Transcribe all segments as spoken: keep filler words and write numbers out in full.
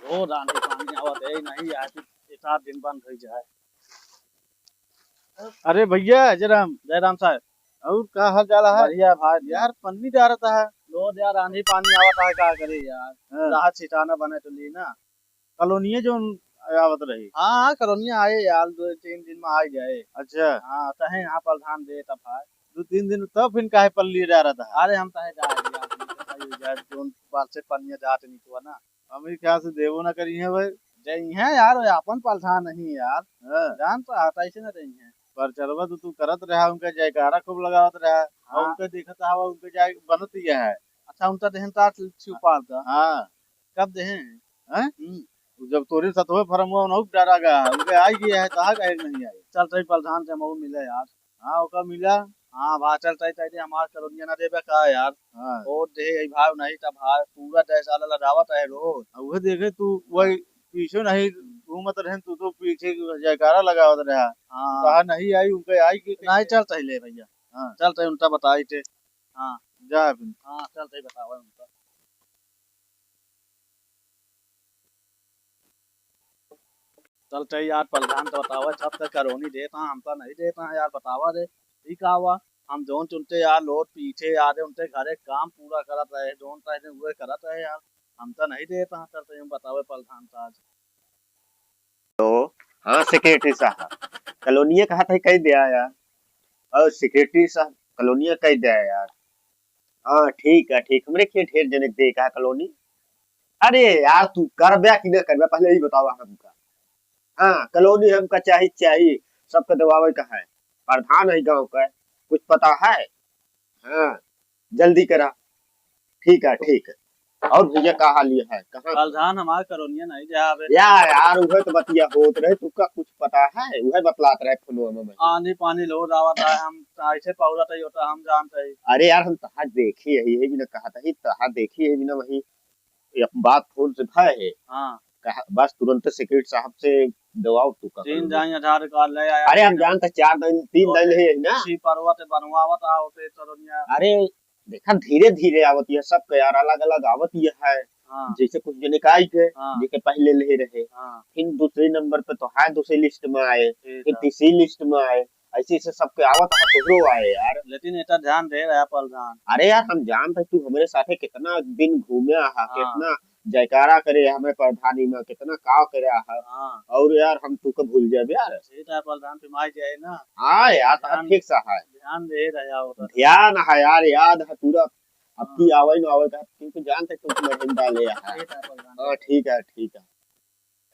ओ रानी पानी आवत है, नहीं आए तो एक आध दिन बंद हो जाए। अरे भैया, जय राम। जय राम साहब। और का हाल चाल है? बढ़िया भाई। यार, पन्नी डारत है। लो यार, आंधी पानी आवत है, का करे यार? हाँ। राहत छिटाना बने तो ली ना। कॉलोनिये जोन आवत रही। हाँ, हाँ, कॉलोनिया आए यार, दो तीन दिन में आ जाए। अच्छा। हाँ, तहे यहाँ प्रधान दे तब है। दो तीन दिन तब फिर काहे पल्ली डारत है? अरे, हम तहे जाए यार, तुम तो भाई यार, जोन बार से पनिया जात नहीं हुआ ना। हमरे ख्याल से देबो ना करी है भाई। जई हैं यार, वो अपन प्रधान नहीं यार। हाँ। जान तो आता ऐसे ना रही हैं। प्रचारवा तो तू करत रहा, उनका जयकारा खूब लगावत रहा। और हाँ। उनका देखत हवा, उनका जाए बनत ही है। अच्छा, उनका देहन तार छिपाल का। हाँ। कब देहे हैं? हैं? हम्म। जब तोरे सतवे फरमुआ उन्हों डरा गया है, उनके आई गया है, तहा काहे नहीं आई? चल, तई प्रधान से मऊ मिले यार। हाँ, ओका मिला। हाँ, भा चल, तई, तई, तई, हमार कॉलोनिया ना देबे का यार? हाँ। वोट दे, यही भाव नहीं, तब भाव पूरा दस साल लड़ावत है रोज। अब वह देखे, तू वही पीछे नहीं घूमत रहे, तू तो पीछे जयकारा लगावत रहा। हाँ। कहा नहीं आई, उनके आई कि नहीं, चल, तई ले भैया। हाँ। चल, तई उनका बताई थे। हाँ। जा फिर। हाँ, चल, तई बतावा उनका। चल, चल यार, प्रधान तो बतावा, सब तो कॉलोनी देता, हम तो नहीं देता यार, बतावा दे, ई का हुआ? हम जोन चुनते यार, लोग पीछे आ रहे, उनके घरे काम पूरा करत रहे, जोन चाहते हुए करत रहे यार, हम तो नहीं देता। चल, तो हम बतावे प्रधान तो आज। तो हाँ, सेक्रेटरी साहब, कॉलोनिया कहा था कह दिया यार। और सेक्रेटरी साहब, कॉलोनिया कह दिया यार। हाँ, ठीक है, ठीक। हमरे के ढेर जने के दे का कॉलोनी? अरे यार, तू करब्या कि ना करब्या, पहले ही बतावा हमका। हाँ, कॉलोनी हमका चाही, चाही, सबके दबावे का है। प्रधान है गाँव का, कुछ पता है? हाँ, जल्दी करा। ठीक है, ठीक है। और भैया, का हाल ये है? कहाँ? प्रधान, हमार कॉलोनिया नहीं जावे। या यार, उहे तो बतिया होत रहे, तुका कुछ पता है? उहे बतलात रहे फोनवा में। आंधी पानी लोग आवत है, हम ऐसे पौरत है, होता हम जानते हैं। अरे यार, हम तहार देखी है, यही भी ना कहा था, तहार देखी है भी ना वही, ये बात फोन से भय है। हाँ। कहा, बस तुरंत सेक्रेटरी साहब से दवाओ तू का तीन कॉलोनी। जाए आधार कार्ड ले आया। अरे, हम जानते, चार दिन, तीन दिन है ना। सी पर्वत बनवावत आओ ते कॉलोनिया। अरे, देखा, धीरे धीरे आवत है सबके यार, अलग अलग आवत है। हाँ। जैसे कुछ जने का आई के, हाँ। जेके पहले ले रहे, हाँ। फिर दूसरे नंबर पे तो है, दूसरे लिस्ट में आए, ठीक फिर है। तीसरी लिस्ट में आए, ऐसे ऐसे सबके आवत है, तोहरो आए यार। लेकिन एटा ध्यान दे रहा प्रधान। अरे यार, हम जानते तू हमरे साथे कितना दिन घूमे आहा, हाँ। कितना जयकारा करे हमें प्रधानी में, कितना काव करे आहा। हाँ। और यार, हम तू के भूल जाबे यार। ठीक है प्रधान, फिर माई जाए ना। हाँ यार, तो ध्यान, ठीक सा है। ध्यान दे रहा होता। ध्यान है यार, याद है पूरा। अब की हाँ। आवे न आवे का, क्योंकि जानते तू तुम्हें हिंदा ले आहा। ठीक है प्रधान। हाँ, ठीक है, ठीक है।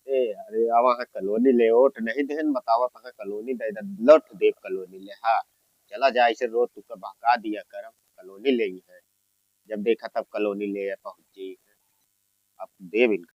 ए, अरे, आवा है कॉलोनी ले, वोट नहीं देन, बतावा कहाँ कॉलोनी दे, दे, लौट देव कॉलोनी ले, हाँ। चला जा, ऐसे रोज तुका बहका दिया करम, कॉलोनी ले ही है। जब देखा तब कॉलोनी ले पहुँच जाई है। अब देव इनका।